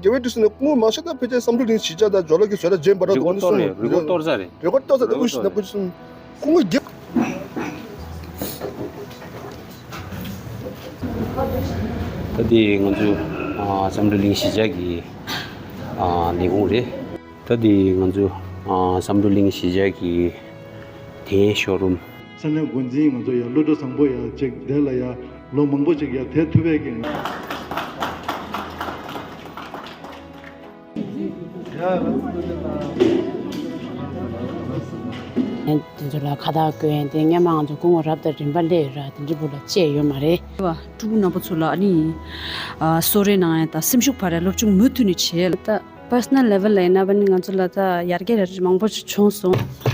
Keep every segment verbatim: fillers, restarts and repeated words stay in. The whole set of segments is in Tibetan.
རྒྱལ་བའི་འབྲུ་གསུམ་ནས་སྐུ་ངོ་མང་ཤོས་དང་ཕལ་ཆེར་བསམ་འགྲུབ་གླིང་གཞིས་ཆགས་དང་ཇོ་ལགས་ཀྱི་བཟོ་གྲྭ་རྗེ་འབར་རི་སྒོ་གཏོར་རེད། རི་སྒོ་གཏོར་ས་རེད། རི་སྒོ་གཏོར་ས་རེད། དབུ་ཞིག་ན་དབུ་ཞིག་སྐུ་ངོ་རྒྱལ། ད་དེ་ང་ཚོ་ཨ་བསམ་འགྲུབ་གླིང་གཞིས་ཆགས་ཀྱི་ཨ་ལས་ཁུངས་རེད། ད་དེ་ང་ཚོ་ཨ་བསམ་འགྲུབ་གླིང་གཞིས་ཆགས་ཀྱི་དེའི་ཤོ་རུམ། ས་གནས་འགོ་འཛིན་ང་ཚོ་ཡ་བློ་གྲོས་བཟང་པོ་ཡ་ཅིག་དེ་ལ་ཡ་ལོ་མང་པོ་ཅིག་ཡ་དེ་ཐུབ་པའི་གི། དེ་ཚོ་ལ་ཁ་བཏགས་བཀོད་ཡན་དེ་སྔོན་མ་ང་ཚོ་སྐུ་ངོ་རབ་དང་རིམ་པ་སླེབས་ཡོད་ར། དེ་འདྲའི་བུ་ལ་བཅད་ཡོད་མ་རེད། ཕྲུ་གུ་རྣམ་པ་ཚོ་ལ་ཨ་ནི་ཨ་གསོལ་རས་གནང་ཡ་དང་སེམས་ཤུགས་འཕར་ཡ་སློབ་སྦྱོང་མུ་མཐུད་ནས་བྱས། ད་personal level ལ་ཡིན་ན་བ་ནི་ང་ཚོ་ལ་ད་ཡར་རྒྱས་ར་མང་པོ་ཞིག་བྱུང་སོང་།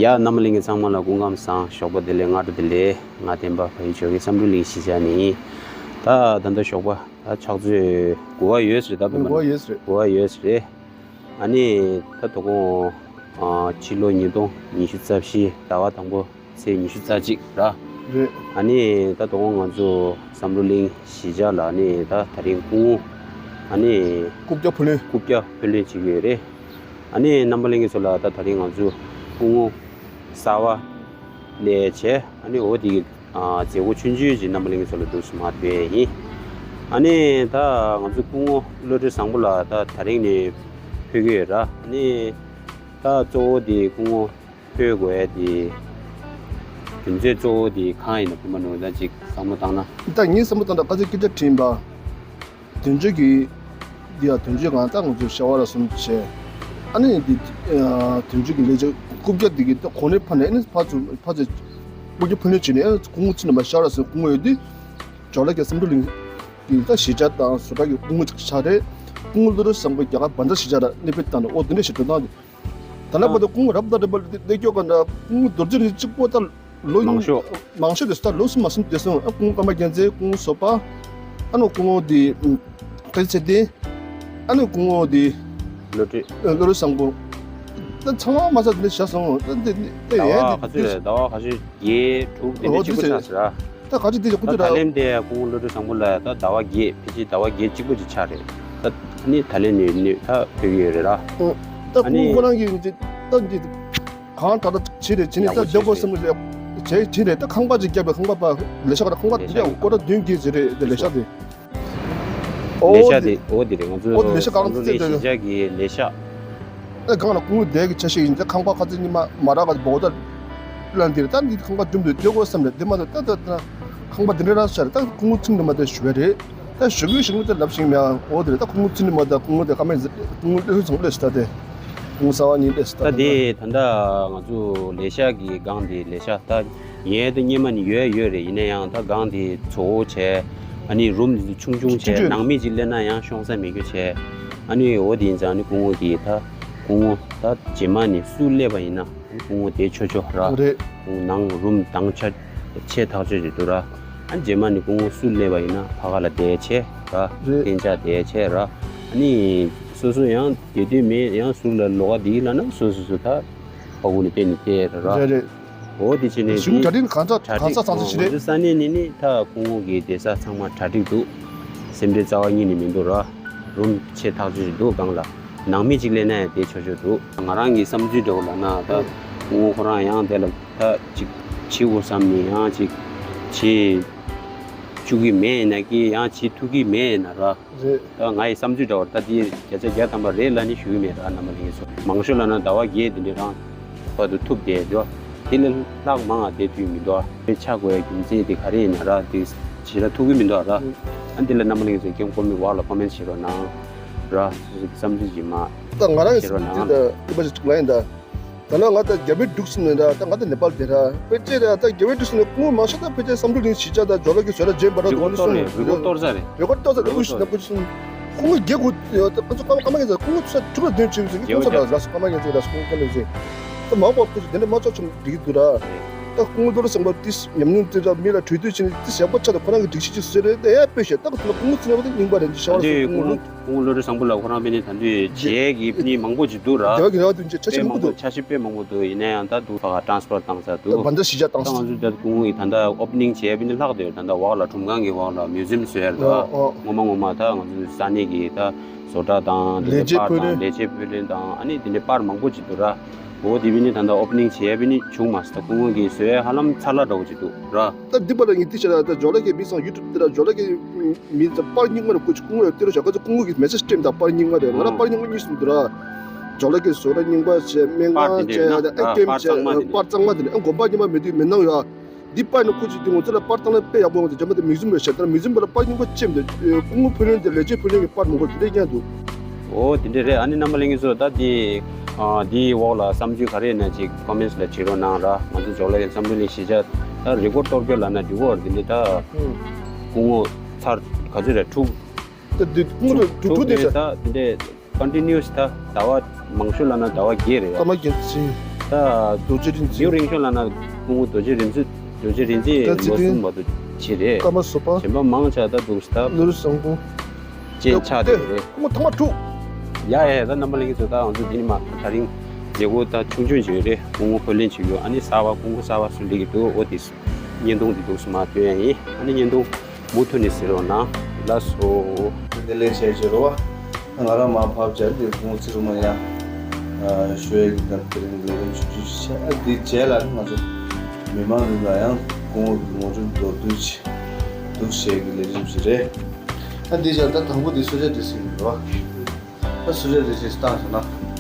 ཡ་རྣམ་པ་ལྷན་རྒྱས་ཚང་མ་ལ་སྐུ་ཁམས་བཟང་། ཞོགས་པ་བདེ་ལེགས། སྔ་དྲོ་བདེ་ལེགས། ང་བསྟན་པ་ཕ་ཡུལ་ཇོ་ཁའི་བསམ་འགྲུབ་གླིང་གཞིས་ཆགས་ནས་ཡིན། ད་ད་ལྟ་ཞོགས་པ་ད་ཕྱག་ཚོད་དགུ་པ་ཡོད་ཟེར། ད་དགུ་པ་ཡོད་ཟེར། དགུ་པ་ཡོད་ཟེར། ཨ་ནི་ད་དོ་དགོང་ཨ་ཕྱི་ལོ་ཉིས་སྟོང་ཉི་ཤུ་རྩ་བཞི་ཟླ་བ་དང་པོ་ཚེས་ཉི་ཤུ་རྩ་གཅིག་ར། རེད། ཨ་ནི་ད་དོ་དགོང་ང་ཚོ་བསམ་འགྲུབ་གླིང་གཞིས་ཆགས་ལ་ཨ་ནི་ད་དེ་རིང་སྐུ་ངོ་ཨ་ནི་རྐུབ་བཀྱག་ཕུལ་ལེན། རྐུབ་བཀྱག་ཕུལ་ལེན་བྱེད་ཀྱི་ཡོད་རེད། ཨ་ནི་རྣམ་པ་ལྷན་རྒྱས་ཚོ་ལ་ད་དེ་རིང་ང་ཚོ་སྐུ་ངོ་གསར་པ་སླེབས་བྱས། ཨ་ནི་འོ་དེ་གི་ཨ་མཛད་སྒོ་ཆུང་ཆུང་ཅིག་རྣམ་པ་ལྷན་རྒྱས་ཚོ་ལ་འདུག་སེ་མར་སྟོན་ཡ་ཡིན། ཨ་ནི་ད་ང་ཚོ་སྐུ་ངོ་བློ་གྲོས་བཟང་པོ་ལགས་ད་དེ་རིང་ནས་ཕེབས་ཀྱི་ཡོད་ར། ཨ་ནི་ད་གཙོ་བོ་དེ་སྐུ་ངོ་ཕེབས་དགོས་ཡ་དེ་རྒྱུ་མཚན་གཙོ་བོ་དེ་གང་ཡིན་ན། ཕུན་པ་ནོར་བུ་ད་ཅིག་བསམ་བློ་བཏང་ན། ད་ངས་བསམ་བློ་བཏང་ན་དཀའ་ཚེགས་སྐད་ཆ་དྲིས་པ། དོན་གཅོད་ཀྱི་འདི་ཡང་དོན་གཅོད་གང་ལྟར་ང་ཚོས་བྱ་བ་ར་གསུམ་བྱས། ཨ་ནི་འདི་ཨ་དོན་གཅོད་ཀྱི་ལས་བྱེད་རྐུབ་བཀྱག་འདི་གི་ད་གོང་ནས་ཕར་ནས་ཨ་ནི་ཕར་ཚུར་ཕར་ཚུར་རྐུབ་བཀྱག་ཕུལ་ལེན་བྱས་ནས། ཨ་ནི་སྐུ་ངོ་ཚུར་ནས་མར་བཞག་ར་ཟེར། སྐུ་ངོ་ཡོད་དུས་ཇོ་ལགས་ཀྱིས་བསམ་འགྲུབ་གླིང་གི་ད་གཞིས་ཆགས་དང་བཟོ་གྲྭ་གི་སྐུ་ངོ་གཅིག་ཆགས་རེད། སྐུ་ངོ་བློ་གྲོས་བཟང་པོ་རྒྱ་གར་བྷན་དར་གཞིས་ཆགས་ལ་གནས་སྤོས་བཏང་ནས། ཨོ་དེ་འདྲ་ཞིག་འགྲོ་སྟངས་དེ། ད་ལྟ་བར་དུ་སྐུ་ངོ་རབ་དང་རིམ་པ་སླེབས་ཀྱོག་ག་འདྲ། སྐུ་ངོ་རྡོ་རྗེ་རིན་པོ་ཆེ་གཅིག་པོ་ད་ལོ་མང་ཤོས། མང་ཤོས་དེ་ད་ལོ་གསུམ་མ་གསུམ་བསྡད་སོང་། ཨ་སྐུ་ངོ་ཀརྨ་རྒྱལ་མཚན། སྐུ་ངོ་བཟོ་པ། ཨ་ནི་སྐུ་ངོ་དེ་ཨམ་བཀྲ་ཤིས་ཚེ་བརྟན། ཨ་ནི་སྐུ་ངོ་དེ་བློ་གྲོས། ཨ་བློ་གྲོས་བཟང་པོ། ད་ཚང་མ་མ་ཟ་དེ་འདྲ་བཞག་སོང་། ད་འདི་འདི་ཟླ་ཡས་བ་འདི་ག་ཚོད་རེད། ཟླ་བ་ཁ་ཤས་བརྒྱད་དྲུག་དེ་འདྲ་ཨོ་གཅིག་པོ་འདི་ཆགས་ཟེར་ར། ད་ག་ཅི་དེ་ཅིག་ཁུ་ད་ཚོད་ད་ར། ལན་དེ་སྐུ་ངོ་བློ་གྲོས་བཟང་པོ་ལ་ད་ཟླ་བ་བརྒྱད། ཕལ་ཆེར་ཟླ་བ་བརྒྱད་གཅིག་པོ་ཅིག་ཆགས་རེད། ད་ཨ་ནི་ད་ལན་ནས་ནས་ད་ཕེབས་ཀྱི་ཡོད་རེད་ར། ཨོ། ད་ཨ་ནི་སྐུ་ངོ་ཁོ་རང་གིས་ད་འདི་གང་དྲག་དྲག་བྱས་རེད། བྱས་ནས་ད་ཡག་པོ་བསྡད་དགོས་བསམ་གི་རེད། བྱས་བྱས་རེད། ད་ཁང་པ་ཅིག་བརྒྱབ་པའི། ཁང་པ་པ་ལས་ཤག་ག་ར་ཁང་པ་ལས་ཤག་འདི་ཀོ་ཊར་བདུན་བརྒྱད་ཟེར་རེད། དེ་ལས་ཤག་དེ། ལས་ཤག་དེ། འོ་དེ་རེད། ང་ཚོ་འོ་དེ་ལས་ཤག་གང་ཚེ་དེ་རེད། གཞིས་ཆགས་ཀྱི་ལས་ཤག་ཨ་སྒང་ལ་སྐུ་ངོ་བསྡད་ཀྱི་ཆ་ཤས་ཡིན། ད་ཁང་པ་ཁ་ཚིག་གཉིས་མ་མ་རག་ག་འབོག་ད་ལ་འདིར་ད་འདི་ཁང་པ་རྒྱུན་དུ་སྡོད་དགོས་བསམ་རེད། དེ་མ་གཏོགས་ད་ད་ད་ཁང་པ་འདི་འདྲ་རག་ཤར། ད་སྐུ་ངོ་ཚུར་ནས་མར་ད་ཞུ་བ་རེད། ད་ཞུ་གི་ཞུ་གི་ད་ལབ་ཤིང་མེད། འོ་དེ་རེད། ད་སྐུ་ངོ་ཚུར་ནས་མར་ད་སྐུ་ངོ་དེ་ཀརྨ་སྐུ་ངོ་བློ་གྲོས་བཟང་པོ་སླེབས་ཤག་ད་དེ་སྐུ་ངོ་གསར་པ་གཉིས་སླེབས་ཤག་ད་ད་དེ་ད་ད་ང་ཚོ་ལས་ཤག་གི་སྒང་དེ་ལས་ཤག་ད། ངས་ད་སྔོན་མ་ནས་ཡོད་ཡོད་རེད། ཡིན་ན་ཡང་ད་སྒང་དེ་བཙོག་པོ་བྱས། ཨ་ནི་རུམ་དེ་ཚོ་ཆུང་ཆུང་ཆུང་བྱས། ཆུང་། ནང་མི་གཅིག་སླེབས་ན་ཡང་ཤོང་ས་མེད་རྒྱུ་བྱས། ཨ་ནི་འོ་དེ་ཡིན་ཙང་ཨ་ནི་སྐུ་ངོ་གིས་ད་སྐུ་ངོ་ད་རྗེས་མ་ནས་སུ་སླེབས་པ་ཡིན་ན་ཨ་ནི་སྐུ་ངོ་བསྡད་ཆོག་ཆོག་ར། རེད། ནང་རུམ་དྭངས་ཆ་ཆེ་ཐག་ཆོད་ཅིག་འདུག་ར། ཨ་ནི་རྗེས་མ་ནས་སྐུ་ངོ་སུ་སླེབས་པ་ཡིན་ན་ཕ་ག་ལ་བསྡད་བྱས་ར། རེད། གཏན་འཇགས་བསྡད་བྱས་ར། ཨ་ནི་སོ་སོ་ཡང་བསྡད་འདོད་མེད། ཡང་ཟུར་ལ་ལོགས་ཀ་བསྡད་ཡིན་ལབ་ན་སོ་སོ་སོ་ད་ཕ་གུ་ནས་བལྟས་ནས་བལྟས་ར། རེད་རེད། འོ་དེ་བྱས་ནས་གཞུང་གྲ་སྒྲིག་གང་ཚ་གྲ་གང་ཚ་ཚང་ཚ་ཞིག་རེད། ང་ཚོ་ས་གནས་ནས་ནི་ད་སྐུ་ངོ་གི་བསྡད་ས་ཚང་མ་གྲ་སྒྲིག་འདུག་སེམས་ཁྲལ་རྩ་བ་ཉིད་ནས་མི་འདུག་ར། རུམ་ཆེ་ཐག་ཆོད་ཅིག་འདུག་སྒང་ལ། ནང་མི་གཅིག་སླེབས་ན་ཡང་བསྡད་ཆོག་ཆོག་འདུག་ང་རང་གི་བསམ་ཚུལ་འདྲ་བོ་ལབ་ན། ད་སྐུ་ངོ་ཁོ་རང་ཡང་དེ་ལ་ད་ཅིག་བྱེད་དགོས་བསམ་ནས་ཡང་ཅིག་བྱེད་བཅུག་གི་མེད་ན་གི། ཡང་བྱེད་ཐུབ་ཀྱི་མེད་ན་ར། རེད། ད་ང་ཡི་བསམ་ཚུལ་འདྲ་བོ་ད་འདི་བརྒྱ་ཆ་བརྒྱ་ཐམ་པ་རེད་ལབ་ནས་ཞུ་གི་མེད་ར། རྣམ་པ་ལྷན་རྒྱས་ཚོ། མང་ཤོས་ལབ་ན་ཟླ་བ་བརྒྱད་དེ་འདྲ་རང་བར་དུ་ཐུབ་བསྡད་འདུག་དེ་ལས་ལྷག་མང་ང་བསྡད་ཐུབ་ཀྱི་མི་འདུག་དེ་ཆགས་དགོས་ཡ་རྒྱུ་མཚན་དེ་ག་རེ་ཡིན་ན་ར། དེ་བྱེད་ལ་ཐུབ་ཀྱི་མི་འདུག་ར། ཨ་འདི་ལ་རྣམ་པ་ལྷན་རྒྱས་ཚོས་ཀྱང་ཀོ་མེན་ཝོག་ལ་ཀོ་མེན་བྱེད་རོགས་གནང་ར། སོ་སོ་གི་བསམ་ཚུལ་ཅིག་མ་ད་ང་རང་གི་བཤད་རོགས་བསམ་ཚུལ་གནང་། ད་ཀི་པ་ཅིག་ལ་ཡིན་ད། ད་ལོ་ང་ད་རྒྱ་བལ་འབྲུག་གསུམ་ནས་ར། ད་ང་ད་ནེ་པཱལ་དེ་ར། ཕལ་ཆེར་ར་ད་རྒྱ་བལ་འབྲུག་གསུམ་ནས་སྐུ་ངོ་མང་ཤོས་ད་ཕལ་ཆེར་བསམ་འགྲུབ་གླིང་གཞིས་ཆགས་དང་ཇོ་ལགས་ཀྱི་བཟོ་གྲྭ་རྗེ་འབར་ར་དེ་རི་གོ་གཏོར་རེད། རི་གོ་གཏོར་ས་རེད། རི་གོ་གཏོར་ས་རེད། དབུ་ཞིག་ན་དབུ་ཞིག་སྐུ་ངོ་རྒྱལ་དགོས་ཡོད། ད་ཁོ་ཚོ་ཀརྨ་ཀརྨ་རྒྱལ་མཚན་སྐུ་ངོ་ཚོ་ཐུགས་ལ་འདོན་བྱེད་ཟེར་གི། ཁོ་ཚོ་ལ་ར་སོ་ཀརྨ་རྒྱལ་མཚན་ར་སོ་སྐུ་ངོ་ཀརྨ་རྒྱལ་མཚན་ད་མང་པོ་ཁོ་ཚོ་དེ་འདྲ་མ་ཆོག་ཆོག་འགྲིག་གི་འདུག་ར། ད་སྐུ་ངོ་བློ་བཟང་པོ་ཏིས་ཉམས་མྱོང་དེ་འདྲ་མི་ལ་གྲོས་བསྡུར་བྱས་ནས་ཏིས་ཡག་པོ་ཆགས་ཏེ་ཁོ་རང་གི་སྒྲིག་གཞི་ཅིག་བཟོས་རེད། ད་ཡ་དཔེ་བཤད་ད་ཁོ་ཚོ་ལ་སྐུ་ངོ་ཚེ་རིང་པ་དེ་ཡིན་ན་ཞེ་བ་ད་སྐུ་ངོ་སྐུ་ངོ་བློ་བཟང་པོ་ལ་ཁོ་རང་དཔེ་ནི་ད་དུང་བྱེད་ཀྱི་མི་མང་པོ་ཅིག་འདུག་ར། རྒྱ་གི་ར་དུ་འཇལ་ཆ་ཞིག་མང་པོ་འདུག་ཆ་ཞིག་དཔེ་མང་པོ་འདུག་ཡིན་ན་ཡང་ད་དུ་ཕ་ག་ཊཱན་སི་ཕར་བཏང་ས་འདུག་བན་ད་གཞིས་ཆགས་བཏང་ས། ད་ང་ཚོ་ད་སྐུ་ངོ་ཡིས་ད་ད་ཨོ་པ་ནིང་བྱས་པ་ནི་ལྷག་དེ་ད་ད་འོག་ལ་གྲུམ་ཁང་གི་འོག་ལ་མིའུ་ཛིམ་བཟོས་ཡ་ར། ངོ་མ་ངོ་མ་ད་ང་ཚོ་ས་གནས་ཀྱི་ད་བཟོ་གྲྭ་དང་དེ་ལས་བྱེད་པར་དང་ལས་བྱེད་ཕུལ་ལེན་དང་ཨ་ནི་དེ་འདྲའི་པར་མང་པོ་ཅིག་འདུག་ར། འོ་དེ་བི་ནི་ད་ལྟ་ཨོ་པ་ནིང་བྱས་བི་ནི་བྱུང་མ་སོང་། ད་སྐུ་ངོ་གིས་བཟོས་ཧ་ལམ་ཚར་ལ་འགྲོ་གི་ཅིག་འདུག་ར། ད་འདི་པ་ལ་ངས་དེ་བྱས་ལ་ད་ཇོ་ལ་གའི་མི་ཚང་ཡུ་ཊུབ་དེ་ལ་ཇོ་ལ་གའི་མི་ཚང་པར་རྙིང་མ་རེ་བཀོད་ཅིག་སྐུ་ངོ་ལ་སྟེར་རོགས་བྱ། ག་ཚོད་སྐུ་ངོ་གིས་མེ་སེ་ཇི་སྤྲད་ད་པར་རྙིང་མ་རེ་ང་ལ་པར་རྙིང་མ་གཉིས་གསུམ་འདུག་ར། ཇོ་ལ་གའི་བཟོ་གྲྭ་རྙིང་པ་བྱས་སྨན་ཁང་བྱས་ཡ་ད་ཨེ་ཀེམ་བྱས་པར་གཙང་མ་དེ་ནི་ཨེ་དགོན་པ་རྙིང་མ་མེད་དུས་མེད་ནང་ཡོད། འདི་པར་ནི་སྐུ་མཁྱེན་འདི་ང་ཚོ་ལ་པར་བཏང་ན་དཔེ་ཡག་པོ་ཡོང་དུས་རྒྱ་མ་དེ་མིའུ་ཛིམ་ལ་བཤད་དར་མིའུ་ཛིམ་པ་ལ་པར་རྙིང་པ་ཅེམ་དེ་སྐུ་ངོ་ཕུལ་ལེན་དེ་ལས་བྱེད་ཕུལ་ལེན་གྱི་པར་མང་པོ་དེ་འདྲས་ཉན་འདུག་འོ་དེ་འདྲས་རེད། ཨ་ནི་རྣམ་པ་ལྷན་རྒྱས་ཚོ་ད་དེ་དེའི་འོག་ལ་བསམ་ཚུལ་ག་རེ་ཡོད་ན་ཅིག་ཀོ་མེན་ཊི་ལ་བྲིས་རོགས་གནང་ར། ང་ཚོ་ཇོ་ལ་གའི་བསམ་ཚུལ་ལ་གཞིས་ཆགས་ད་རི་ཀོཌ་གཏོར་སྐྱོད་ལབ་ན་འགྲིག་གོ་ར། དེ་འདྲས་ད་སྐུ་ངོ་ཚར་ག་ཚོད་རེད་དྲུག་ད་དེ་སྐུ་ངོ་དྲུག་དྲུག་དེ་ཚར་ད་དེ་འདྲས། ཀོན་ཊི་ནིའུ་སི་ད་ཟླ་བ་མང་ཤོས་ལབ་ན་ཟླ་བ་བརྒྱད་རེད། ཀརྨ་རྒྱལ་མཚན། ད་རྡོ་རྗེ་རིག་འཛིན། རྒྱུན་རིང་ཤོས་ལབ་ན་སྐུ་ངོ་རྡོ་རྗེ་རིག་འཛིན། རྡོ་རྗེ་རིག་འཛིན་ད་ཚེ་ལོ་བརྟན། གསུམ་བར་དུ་བྱས་རེད། ཀརྨ་བཟོད་པ། གཞན་པ་མང་ཆེ་ད་འདུག་ད་བློ་རིག་བཟང་པོ་ཅན་ཆགས་བསྡད་ཡོད་རེད། སྐུ་ངོ་ཐོག་མ་དྲུག་ཡ་ཡ་ད་རྣམ་པ་ལྷན་རྒྱས་ཚོ་ད་ང་ཚོ་འདི་ནས་མ་ད་རིང་མཛད་སྒོ་ད་ཆུང་ཆུང་ཅིག་ཡོད་རེད། སྐུ་ངོ་ཕུལ་ལེན་བྱེད་རྒྱུ། ཨ་ནི་གསར་པ་སྐུ་ངོ་གསར་པ་སུ་སླེབས་ཀྱི་འདུག་འོ་དེ་བརྙན་ཐུང་འདི་འདུག་སེ་མར་སྟོན་ཡ་ཡིན། ཨ་ནི་བརྙན་ཐུང་མུ་མཐུད་ནས་གཟིགས་རོགས་གནང་། ལགས་སོ། དེ་ལས་བྱས་བྱས་རོ་བ། ང་རང་མར་ཕབ་བྱས་དེ་ཁོང་ཚེ་རིང་མ་ཡང་ཞོལ་གྱི་དང་དེ་རིང་ལས་རིམ་ཆུང་ཆུང་ཞིག་བྱས། ཨ་དེ་རྗེས་ལ་ནི་ང་ཚོ་མི་མང་རིགས་ལ་ཡང་སྐུ་ངོ་གི་ངོ་སྤྲོད་མདོར་བསྡུས་ཤིག་འདུག་བྱས་ཀྱི་ལས་རིམ་ཞིག་རེད། ཨ་དེ་བྱས་ད་དང་པོ་དེ་གསོལ་ཇ་འདི་ཟིན་རོ་བ། ད་གསོལ་ཇ་འདི་ཟིན་བཏང་སོང་ན།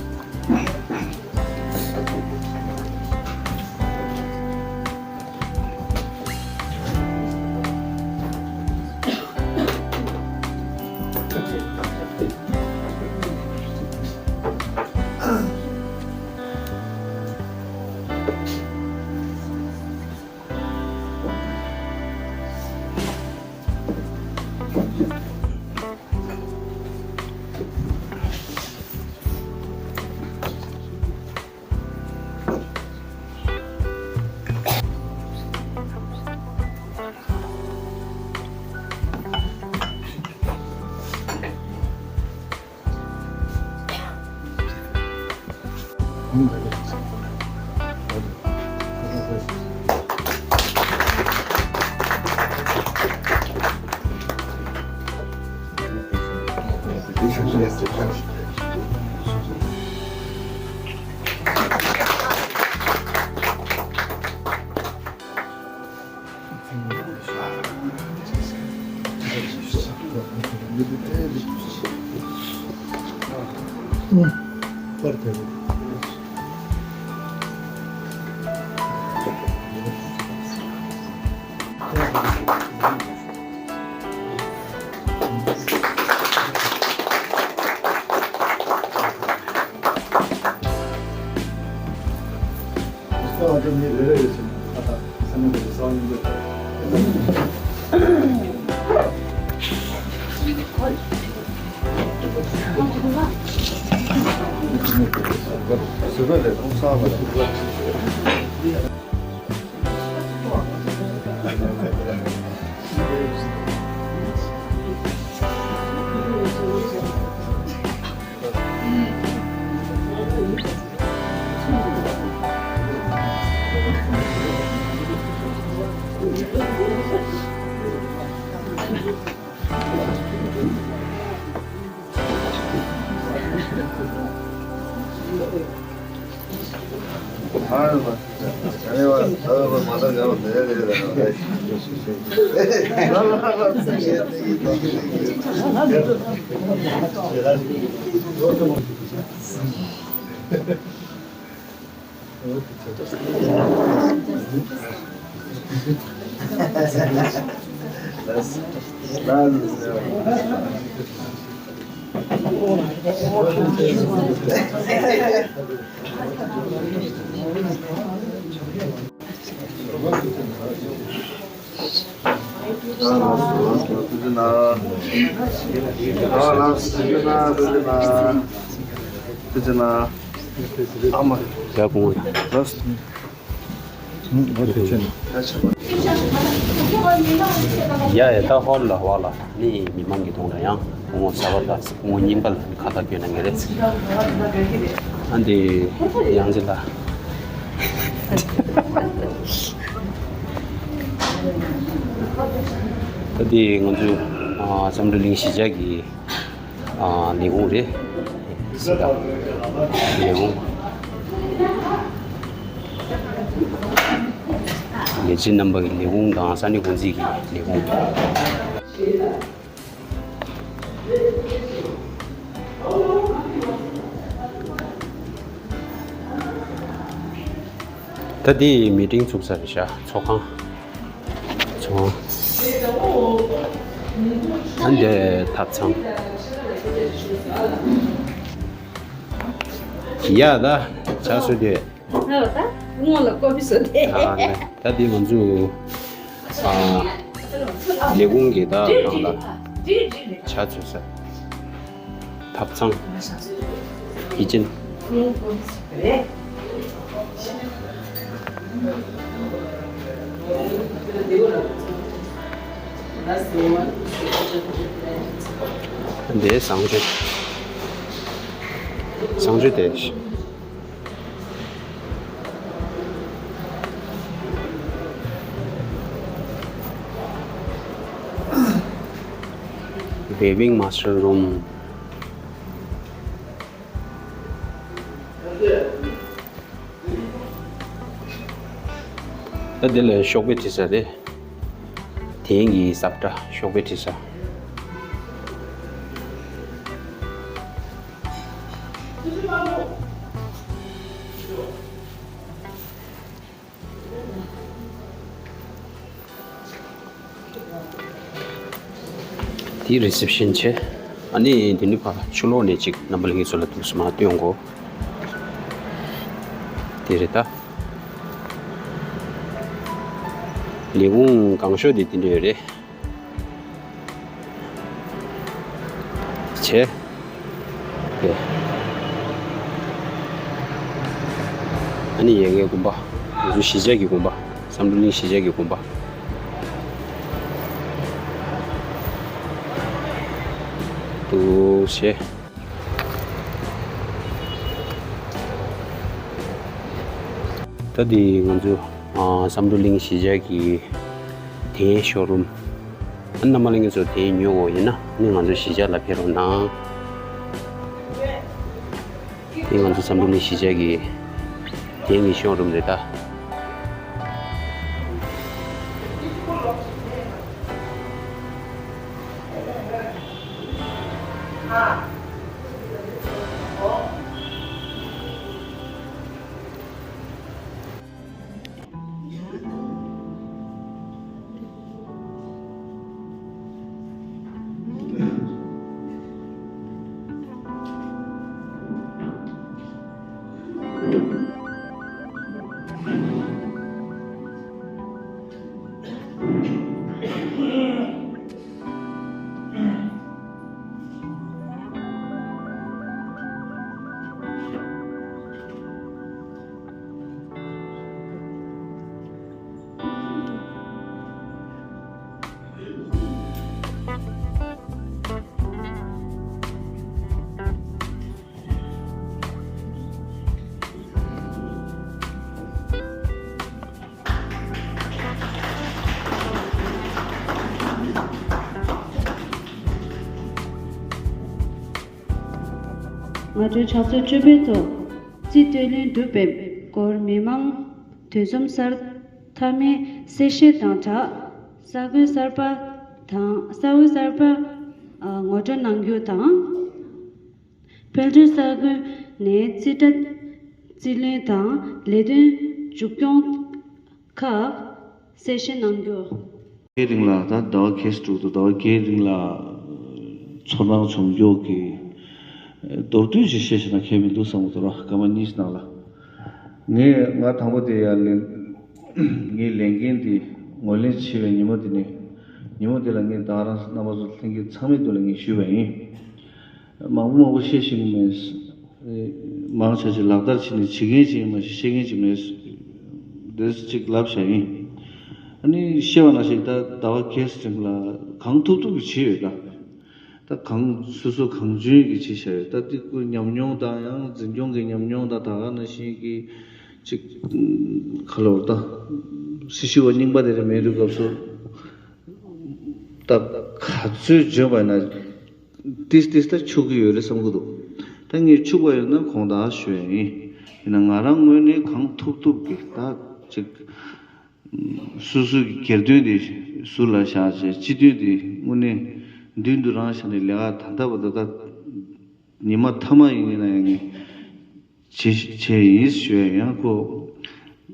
ཡ་ཡ་ད་ཧོལ་ལ་ཧོལ་ལ་ནི་མི་མང་གི་ཐོག་ལ་ཡང་སྐུ་ངོ་གསར་པ་དང་སྐུ་ངོ་རྙིང་པ་ལ་ཁ་བཏགས་སྐྱོན་གནང་གི་རེད། ཨ་འདི་ཡང་ཅི་ལ། ད་འདི་ང་ཚོ་ཨ་བསམ་གྲུབ་གླིང་གཞིས་ཆགས་ཀྱི་ཨ་ལས་ཁུངས་རེད། སྲིད་ད་ལས་ཁུངས། ལས་བྱེད་རྣམ་པ་གི་ལས་ཁུངས་དང་ས་གནས་འགོ་འཛིན་གྱི་ལས་ཁུངས། ད་འདི་མི་ཊིང་ཚུགས་ས་རེད་ཤག་ཚོགས་ཁང་། ཚོགས་ཁང་། ཨ་འདི་ཐབ་ཚང་། ཡ་ད་ཆ་སུ་དེ། ང་ལ་ད་སྔོན་ལ་ཀོ་པི་བཟོ་དེ། ཨ་ནི་ད་འདི་ང་ཚོ་ཨ་ལས་ཁུངས་ཀྱི་ད་ནང་ལ་ཆ་ཚུགས་ས། ཐབ་ཚང་། ཀི་ཅན། འདི་བཟང་སྤྱོད། བཟང་སྤྱོད་དེ། Weaving Master Room། ད་འདི་ལ་ཤོག་དཔེ་བྲིས་ས་རེད། དེང་གི་ས་བཀྲ་ཤོག་དཔེ་བྲིས་ས། དེའི་རི་སེབ་ཤན་བྱས། ཨ་ནི་དེ་ནས་ཕར་ཕྱི་ལོགས་ནས་ཅིག་རྣམ་པ་ལྷན་རྒྱས་ཚོ་ལ་ཐུགས་སུ་མ་སྟོན་གོ། དེ་རེད་ད། ལས་ཁུངས་གང་ཤོག་དེ་དེ་འདྲ་ཡོད་རེད། བྱས། ཨ་ནི་ཡ་གིའི་དགོན་པ། ང་ཚོ་གཞིས་ཆགས་ཀྱི་དགོན་པ། བསམ་གྲུབ་གླིང་གཞིས་ཆགས་ཀྱི་དགོན་པ། འདུག་བྱས། ད་འདི་ང་ཚོ་ཨ་བསམ་གྲུབ་གླིང་གཞིས་ཆགས་ཀྱི་དེའི་ཤོ་རུམ། ཨ་རྣམ་པ་ལྷན་རྒྱས་ཚོ་དེ་ཉོ་དགོས་ཡིན་ན་ནི་ང་ཚོ་གཞིས་ཆགས་ལ་ཕེབས་རོགས་གནང་། དེ་ང་ཚོ་བསམ་གྲུབ་གླིང་གཞིས་ཆགས་ཀྱི་དེའི་ཤོ་རུམ་རེད་ད། སྔ་དྲོའི་ཕྱག་ཚོད་བཅུ་པའི་ཐོག་རྩིས་སྤྲོད་ལེན་གྲུབ་པའི་སྐོར་མི་མང་འདུ་འཛོམས་གསར་མཐའ་མའི་གསལ་བཤད་དང་སྦྲགས། ས་ཁུལ་གསར་པ་དང་ས་ཁུལ་གསར་པ་ཨ་ངོ་སྤྲོད་གནང་རྒྱུ་དང་། དཔལ་འབྱོར་ས་ཁུལ་ནས་རྩིས་ཁྲ་རྩིས་ལེན་དང་ལས་དོན་མཇུག་སྐྱོང་ཁག་གསལ་བཤད་གནང་རྒྱུ། བརྒྱའི་རིང་ལ་ད་ཟླ་བ་བརྒྱད་ཅིག་འགྲོ་འདུག་ཟླ་བ་བརྒྱད་རིང་ལ་ཚོར་སྣང་བྱུང་རྒྱུ་གི་མདོར་བསྡུས་ཅིག་བཤད་ཤེས་ན་ཁྱད་མི་འདུག་བསམ་གྱི་འདུག་ར། སྐར་མ་གཉིས་ཤིག་ནང་ལ། ངས་ང་དང་པོ་དེ་ཡར་ལེན། ངའི་ལས་འགན་དེ་ངོས་ལེན་བྱས་པའི་ཉིན་མོ་དེ་ནས། ཉིན་མོ་དེ་ལ་ངས་ད་རང་རྣམ་པ་ཚོ་ལྷན་རྒྱས་ཚང་མའི་མདུན་ལ་ངས་ཞུས་པ་ཡིན། མང་པོ་མང་པོ་བཤད་ཤེས་ཀྱི་མེད། མང་ཆེ་ཆེ་ལག་བསྟར་བྱས་ནས་བྱེད་མཁན་ཅིག་ཡིན་མ་གཞི་བཤད་མཁན་ཅིག་མེད། རེས་གཅིག་ལབ་བཞག་ཡིན། ཨ་ནི་བཤད་པ་ནང་བཞིན་ད་ཟླ་བ་བརྒྱད་རིང་ལ་གང་ཐུབ་ཐུབ་ཀྱི་བྱས་ཡོད་ད། ད་གང་སོ་སོ་གང་འཇོན་གྱི་བྱས་བཞག་ཡོད་ད། དེ་ཁོའི་ཉམས་མྱོང་དང་ཡང་འཛིན་སྐྱོང་གི་ཉམས་མྱོང་དང་ད་ག་ནང་བཞིན་གྱི་ཅིག་ཁ་ལོར་ད་སྲི་ཞུ་བ་རྙིང་པ་དེ་རེད་མེད་དུས་སྐབས་སུ་ད་ག་ཚོད་འཇོན་པ་ཡིན་ན། ཏིས་ཏིས་ད་ཆུག་གི་ཡོད་རེད་བསམ་གི་འདུག་ད་ངས་ཆུག་པ་ཡོད་ན་དགོངས་དག་ཞུ་ཡ་ཡིན། ཡིན་ན་ང་རང་ངོས་ནས་གང་ཐུབ་ཐུབ་ཀྱི་ད་ཅིག་སོ་སོའི་སྒེར་དོན་དེ་ཟུར་ལ་བཞག་བྱས་སྤྱི་དོན་དེ་དངོས་གནས་མདུན་དུ་རང་བཞག་ནས་ལས་ཀ་ད་ལྟ་བར་དུ་ད་ཉི་མ་མཐའ་མ་ཡིན་ན་ཡང་ངས་བྱེད་བྱས་ཡིན་ཞུ་ཡ་ཡང་ཁོ་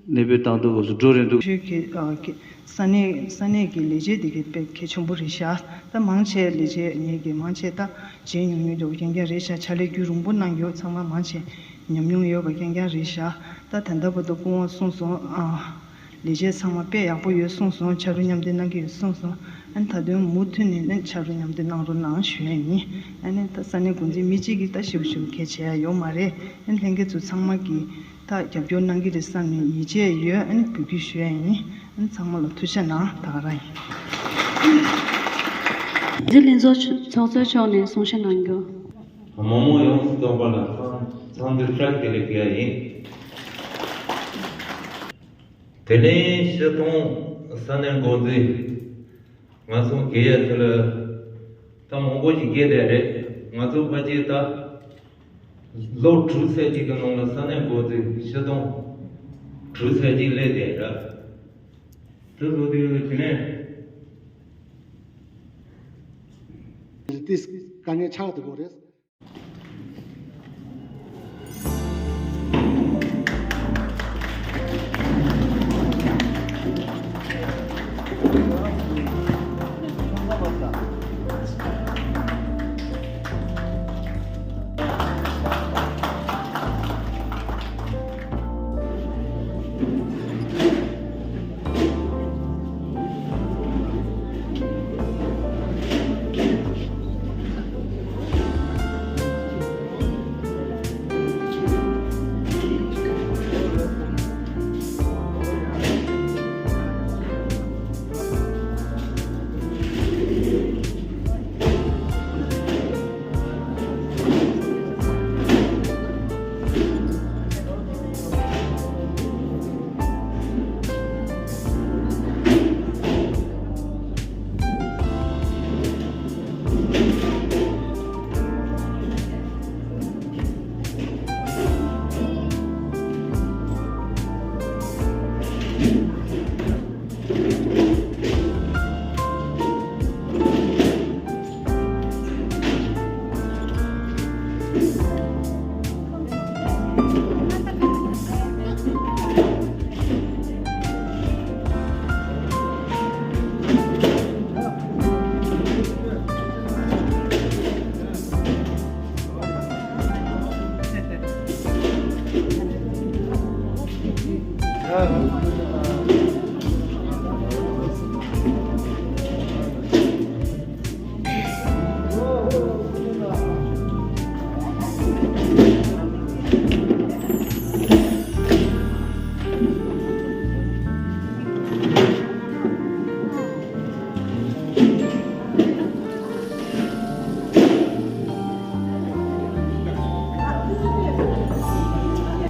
གནས་སྤོས་བཏང་དུས་སྐབས་སུ་འགྲོ་རན་འདུག་ཞུས་ཀྱི་ཨ་ཀྱི་ས་གནས་ས་གནས་ཀྱི་ལས་བྱེད་དེ་གའི་དཔེ་གལ་ཆེན་པོ་རེད་ཤག་ད་མང་ཆེ་ལས་བྱེད་ངེད་ཀྱི་མང་ཆེ་ད་བྱས་མྱོང་མྱོང་འདྲ་བོ་རྐྱང་རྐྱང་རེད་ཤག་ཕྱག་ལས་རྒྱུན་རིང་པོ་གནང་ཡོད་ཚང་མ་མང་ཆེ་ཉམས་མྱོང་ཡོད་པ་རྐྱང་རྐྱང་རེད་ཤག་ད་ད་ལྟ་བར་དུ་སྐུ་ངོ་གསུངས་སོང་ཨ། ལས་བྱེད་ཚང་མ་དཔེ་ཡག་པོ་ཡོད་གསུངས་སོང་། ཕྱག་རོགས་མཉམ་འདེགས་གནང་གི་ཡོད་གསུངས་སོང་། ཨ་ནི་ད་དུང་མུ་མཐུད་ནས་ནི་ཕྱག་རོགས་མཉམ་འདེགས་གནང་རོགས་གནང་ཞུ་ཡ་ཡིན། ཨ་ནི་ད་ས་གནས་འགོ་འཛིན་མི་གཅིག་གིས་ད་ཞིབ་ཞིབ་གལ་ཆེ་ཡ་ཡོད་མ་རེད། ཨ་ནི་ལྷན་རྒྱས་ཚོ་ཚང་མ་གིས་ད་རྒྱབ་སྐྱོར་གནང་གི་རེད་བསམ་ནས་ཡིད་ཆེས་ཡོད། ཨ་ནི་འབོད་སྐུལ་ཞུ་ཡ་ཡིན། ཨ་ནི་ཚང་མ་ལ་ཐུགས་རྗེ་གནང་། ད་ག་རང་ཡིན། འཛིན་ལྷན་ཚོགས་ཚོགས་གཙོ་མཆོག་ནས་གསུང་བཤད་གནང་རྒྱུ། མི་མང་ཡོངས་སུ་གསན་པ་ལ་འཚམས་འཚམས་འདྲི་བཀྲ་ཤིས་བདེ་ལེགས་ཞུ་ཡ་ཡིན། དེ་ནས་སྤྱི་བཏང་ས་གནས་འགོ་འཛིན་ང་ཚོ་དགེ་ཡ་ཚོ་ལ་ད་མང་པོ་ཞིག་དགེ་བསྡད་རེད། ང་ཚོ་ཕལ་ཆེར་ད་ལོ་དྲུག་ཙམ་ཅིག་གི་ནང་ལ་ས་གནས་འགོ་འཛིན་སྤྱི་བཏང་དྲུག་ཙམ་ཅིག་སླེབས་བསྡད་རེད། དེ་ཚོ་དེ་དེ་ནས་དེ་དཀའ་ངལ་ཆགས་བསྡད་ཡོད་རེད།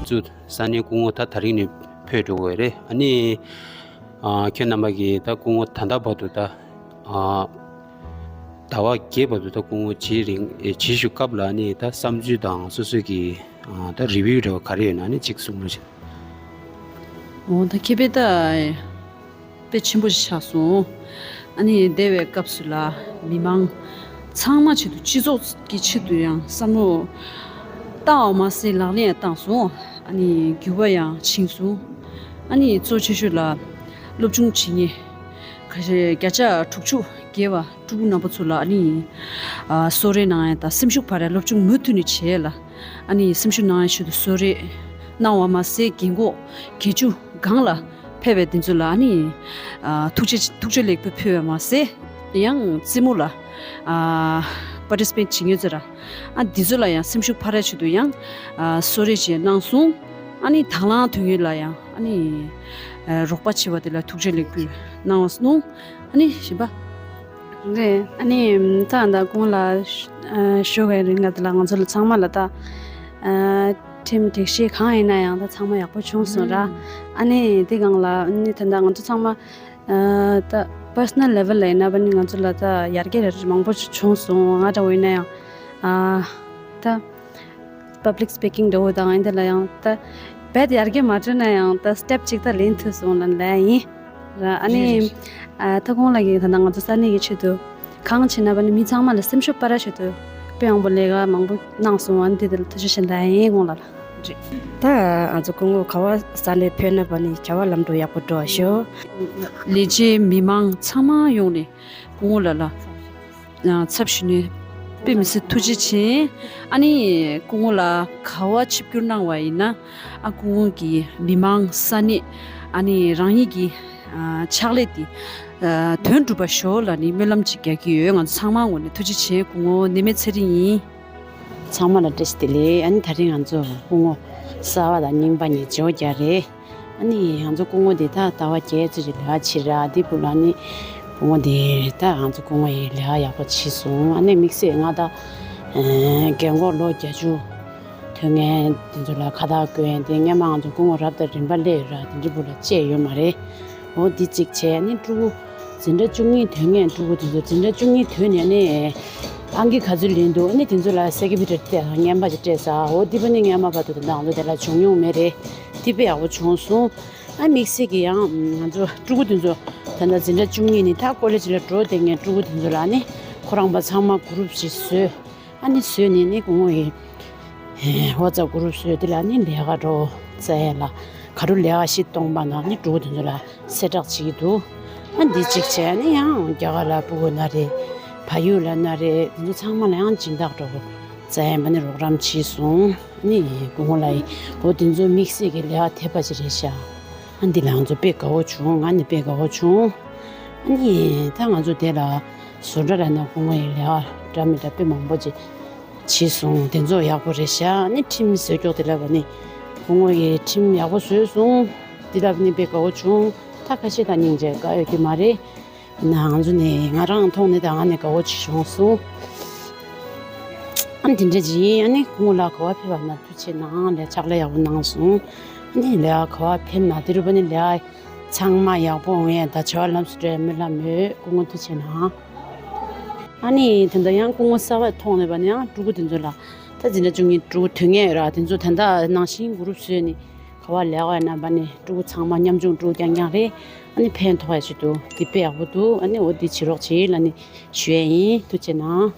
ཚུ་ས་གནས་སྐུ་ངོ་ད་དེ་རིང་ནས་ཕེབས་འགྲོ་གི་རེད། ཨ་ནི་ཨ་ཁྱེད་རྣམ་པ་གིས་ད་སྐུ་ངོ་ད་ལྟ་བར་དུ་ད་ཨ་ཟླ་བ་བརྒྱད་བར་དུ་ད་སྐུ་ངོ་བྱེད་རིང་ཨེ་བྱེད་བཞུགས་སྐབས་ལ་ཨ་ནི་ད་བསམ་ཚུལ་དང་སོ་སོ་གི་ཨ་ད་རི་བིའུ་འདྲ་བ་ག་རེ་ཡོད་ན་ཨ་ནི་གཅིག་གསུང་རོགས་བྱེད། འོ་ད་ཁེ་པེ་ད། དཔེ་ཆེན་པོ་ཞིག་ཆགས་སོང་། ཨ་ནི་འདས་པའི་སྐབས་སུ་ལ་མི་མང་ཚང་མ་ཆེད་དུ་སྤྱི་ཚོགས་ཀྱི་ཆེད་དུ་ཡང་བསམ་བློ་བཏང་བ་མ་ཟད་ལག་ལེན་ཡང་བཏང་སོང་། ཨ་ནི་འགྱུར་བ་ཡང་ཕྱིན་སོང་། ཨ་ནི་གཙོ་ཆེ་ཤོས་ལ་སློབ་སྦྱོང་བྱེད་མཁན་ཁ་ཤས་བརྒྱ་ཆ་དྲུག་ཅུ་བརྒལ་བ་ཕྲུ་གུ་རྣམ་པ་ཚོ་ལ་ཨ་ནི་ཨ་གསོལ་རས་གནང་ཡ་དང་སེམས་ཤུགས་འཕར་ཡ་སློབ་སྦྱོང་མུ་མཐུད་ནས་བྱས་ལ་ཨ་ནི་སེམས་ཤུགས་གནང་ཡ་ཆེད་དུ་གསོལ་རས་གནང་བ་མ་ཟད་རྒན་གོག་རྒན་བཅུ་སྒང་ལ་ཕེབས་པའི་འདི་ཚོ་ལ་ཨ་ནི་ཨ་ཐུགས་རྗེ་ཐུགས་རྗེ་ལེགས་འབུལ་ཕུལ་བ་མ་ཟད་ཡང་རྩེད་མོ་ལ་ཨ་པར་ཊི་སི་པེཊ་བྱེད་མཁན་ཚོ་ར་ཨ་འདི་ཚོ་ལ་ཡང་སེམས་ཤུགས་འཕར་ཡ་ཆེད་དུ་ཡང་ཨ་གསོལ་རས་བཅས་གནང་སོང་། ཨ་ནི་དང་བླངས་དོན་གཉེར་ལ་ཡང་ ཨ་ནི་རོགས་པ་བྱས་པ་དེ་ལ་ཐུགས་རྗེ་ལེགས་འབུལ་གནང་བ་སོང་། ཨ་ནི་གཞན་པ། རེད། ཨ་ནི་ད་ད་ཁོང་ལ་ཞུ་གི་རིང་ང་དེ་ལ་ང་ཚོ་ལ་ཚང་མ་ལ་ད་ཁྲིམས་སྒྲིག་གཞི་གང་ཡིན་ན་ཡང་ད་ཚང་མ་ཡག་པོ་བྱུང་སོང་ར། ཨ་ནི་དེ་སྒང་ལ་ཨ་ནི་ད་ད་ང་ཚོ་ཚང་མ་ད་personal level་ལ་ཡིན་ན་བ་ནི་ང་ཚོ་ལ་ད་ཡར་རྒྱས་རེ་རེ་མང་པོ་བྱུང་སོང་། ང་འདྲ་བོ་ཡིན་ན་ཡང་ད་public speaking་འདྲ་བོ་དང་ཨ་ནི་དེ་ལ་ཡང་ད་རྦད་ཡར་རྒྱས་མ་འགྲོ་ན་ཡང་ད་step་གཅིག་ད་ལེན་ཐུབ་སོང་ལབ་ལབ་ཡིན་ར། ཨ་ནི་ཨ་ད་ཁོང་ལ་གི་ད་ད་ང་ཚོ་ས་གནས་ཀྱི་ཆེད་དུ་གང་བྱེད་ན་བ་ནི་མི་ཚང་མ་ལ་སེམས་ཤུགས་སྤར་ར་ཆེད་དུ་དཔེ་ཡག་པོ་ལས་ཀ་མང་པོ་གནང་སོང་། ཨ་ནི་དེ་དེ་ལ་ཐུགས་རྗེ་ཆེ་ལབ་ཡིན་ཁོང་ལ་ལ། ད་ང་ཚོ་སྐུ་ངོ་ག་བ་ས་ནས་ཕེབས་ན་བ་ནི་བྱ་བ་ལམ་འགྲོ་ཡག་པོ་འགྲོ་བ་ཤོག་ལས་བྱེད་མི་མང་ཚང་མ་ཡོང་ནས་སྐུ་ངོ་ལ་ལ་ཚབ་ཞུས་ནས་དཔེ་མི་སྲིད་ཐུགས་རྗེ་ཆེ། ཨ་ནི་སྐུ་ངོ་ལ་ག་བ་ཆིབས་བསྒྱུར་གནང་བ་ཡིན་ན་ཨ་སྐུ་ངོ་གིས་མི་མང་ས་གནས་ཨ་ནི་རང་ཉིད་ཀྱི་ཕྱག་ལས་དེ་དོན་འགྲུབ་པ་ཤོག་ལ་ནི་སྨོན་ལམ་ཅིག་རྒྱག་གི་ཡོད། ང་ཚོ་ཚང་མ་ངོས་ནས་ཐུགས་རྗེ་ཆེ། སྐུ་ངོ་ནད་མེད་ཚེ་རིང་ཡིན། ཚང་མ་ལ་བཀྲ་ཤིས་བདེ་ལེགས། ཨ་ནི་ད་རིང་ང་ཚོ་སྐུ་ངོ་གསར་པ་དང་རྙིང་པ་གཉིས་བརྗེ་པོ་རྒྱག་རེད། ཨ་ནི་ང་ཚོ་སྐུ་ངོ་འདི་ད་ཟླ་བ་བརྒྱད་ཙམ་ཞིག་ལས་ཀ་བྱེད་ར། འདི་བུ་ལ་ནི་སྐུ་ངོ་འདི་ད་ང་ཚོ་སྐུ་ངོ་ཡི་ལས་ཀ་ཡག་པོ་བྱས་སོང་། ཨ་ནི་དམིགས་བསལ་ང་ད་རྒན་གོག་ལོ་བརྒྱད་ཅུ་ཐོན་མཁན་འདི་ཚོ་ལ་ཁ་བཏགས་བསྐོན་ཏེ་སྔོན་མ་ང་ཚོ་སྐུ་ངོ་རབ་དང་རིམ་པ་སླེབས་ཡོད་ར། དེ་འདྲ་བུ་ལ་བཅད་ཡོད་མ་རེད། འོ་འདི་གཅིག་བྱས། ཨ་ནི་ཕྲུ་གུ་འཛིན་གྲྭ་བཅུ་གཉིས་ཐོན་མཁན་ཕྲུ་གུ་དེ་ཚོ་འཛིན་གྲྭ་བཅུ་གཉིས་ཐོན་ནས་ནི་ཨང་ཀི་ག་ཚོད་ལེན་འདུག་ཨ་ནི་དེ་ཚོ་ལ་certificate་སྤྲད་ས་རྔན་པ་ཅིག་སྤྲད་ས། འོ་འདི་པ་ནི་སྔོན་མ་བར་དུ་ད་ང་ཚོ་དེ་ལ་བྱུང་མྱོང་མེད་རེད། འདི་དཔེ་ཡག་པོ་བྱུང་སོང་། ཨ་དམིགས་བསལ་གྱི་ཡང་ང་ཚོ་ཕྲུ་གུ་དེ་ཚོ་ད་ལྟ་འཛིན་གྲྭ་བཅུ་གཉིས་ནས་ད་ཀོ་ལེ་ཇི་ལ་འགྲོ་བསྡད་མཁན་ཕྲུ་གུ་དེ་ཚོ་ལ་ནི་ཁོ་རང་པ་ཚང་མ་group་ཞིག་བཟོས། ཨ་ནི་བཟོས་ནས་ནི་སྐུ་ངོ་ཡི་WhatsApp་group་བཟོས། དེ་ལ་ནི་ལས་ཀ་འགྲོ་བཙལ་ཡ་ལ་ག་རུ་ལས་ཀ་ཤི་གཏོང་པ་ན་ནི་ཕྲུ་གུ་དེ་ཚོ་ལ་གསལ་བསྒྲགས་བྱེད་ཀྱི་འདུག་ཨ་འདི་གཅིག་བྱས་ནི་ཡང་རྒྱ་གར་ལ་ཕྲུ་གུ་ན་རེ་ཕ་ཡུལ་ལ་ན་རེ་དེ་ཚོ་ཚང་མ་ལ་ཡང་སྦྱིན་བདག་འགྲོ་བཙལ་ཡ་མ་ནི་རོགས་རམ་བྱས་སོང་། ཨ་ནི་སྐུ་ངོ་ལ་ཡི་འོ་དེ་ཚོ་དམིགས་བསལ་གྱི་ལས་ཀ་ཐེབས་པ་ཅིག་རེད་ཤག་ཨ་འདི་ལ་ང་ཚོ་དཔེ་དགའ་བོ་བྱུང་། ང་ནི་དཔེ་དགའ་བོ་བྱུང་། ཨ་ནི་ད་ང་ཚོ་དེ་ལ་བཟོ་གྲྭ་ལ་ན་སྐུ་ངོ་ཡི་ལས་ཀ་འདྲ་མི་འདྲ་དཔེ་མང་པོ་ཅིག་བྱས་སོང་། དེ་ཚོ་ཡག་པོ་རེད་ཤག་ཨ་ནི་ཁྲིམས་བཟོ་ཀྱོག་དེ་ལ་བ་ནི་སྐུ་ངོ་ཡི་ཁྲིམས་ཡག་པོ་བཟོས་སོང་། དེ་ལ་བ་ནི་དཔེ་དགའ་བོ་བྱུང་། ད་ཁ་ཤས་ད་སྙིང་རྗེ་དགའ་ཡོད་ཀྱི་མ་རེད། ན་ང་ཚོ་ནས་ང་རང་ཐོག་ནས་ད་ང་ནས་དགའ་བོ་ཅིག་བྱུང་སོང་། ཨ་ནི་དེ་འདྲ་ཅིག་ཡིན། ཨ་ནི་སྐུ་ངོ་ལ་ག་བ་ཕེབས་པ་ན་ཐུགས་རྗེ་གནང་། ལས་ཕྱག་ལས་ཡག་པོ་གནང་སོང་། ཨ་ནི་ལས་ག་བ་ཕེབས་ན་དེ་རུ་བ་ནི་ལས་ཚང་མ་ཡག་པོ་འོང་ཡ་ད་བྱ་བ་ལམ་སུ་འགྲོ་ཡ་སྨོན་ལམ་ཡོད། སྐུ་ངོ་ཐུགས་རྗེ་གནང་། ཨ་ནི་ད་ལྟ་ཡང་སྐུ་ངོ་གསར་པ་ཐོག་ནས་བ་ནི་ཡང་ཕྲུ་གུ་དེ་ཚོ་ལ་ད་འཛིན་གྲྭ་བཅུ་གཉིས་ཕྲུ་གུ་ཐོན་མཁན་ཡོད་ར། དེ་ཚོ་ད་ལྟ་ནང་བཞིན་group་བཟོས་ནས་ག་བ་ལས་ཀ་ཡོད་ན་བ་ནི་ཕྲུ་གུ་ཚང་མ་ཉམ་ཆུང་ཕྲུ་གུ་རྐྱང་རྐྱང་རེད། ཨ་ནི་ཕན་ཐོགས་ཡ་ཆེད་དུ་འདི་དཔེ་ཡག་པོ་འདུག་ཨ་ནི་འོ་འདི་བྱེད་རོགས་བྱེད་ལ་ནི་ཞུ་ཡ་ཡིན། ཐུགས་རྗེ་གནང་།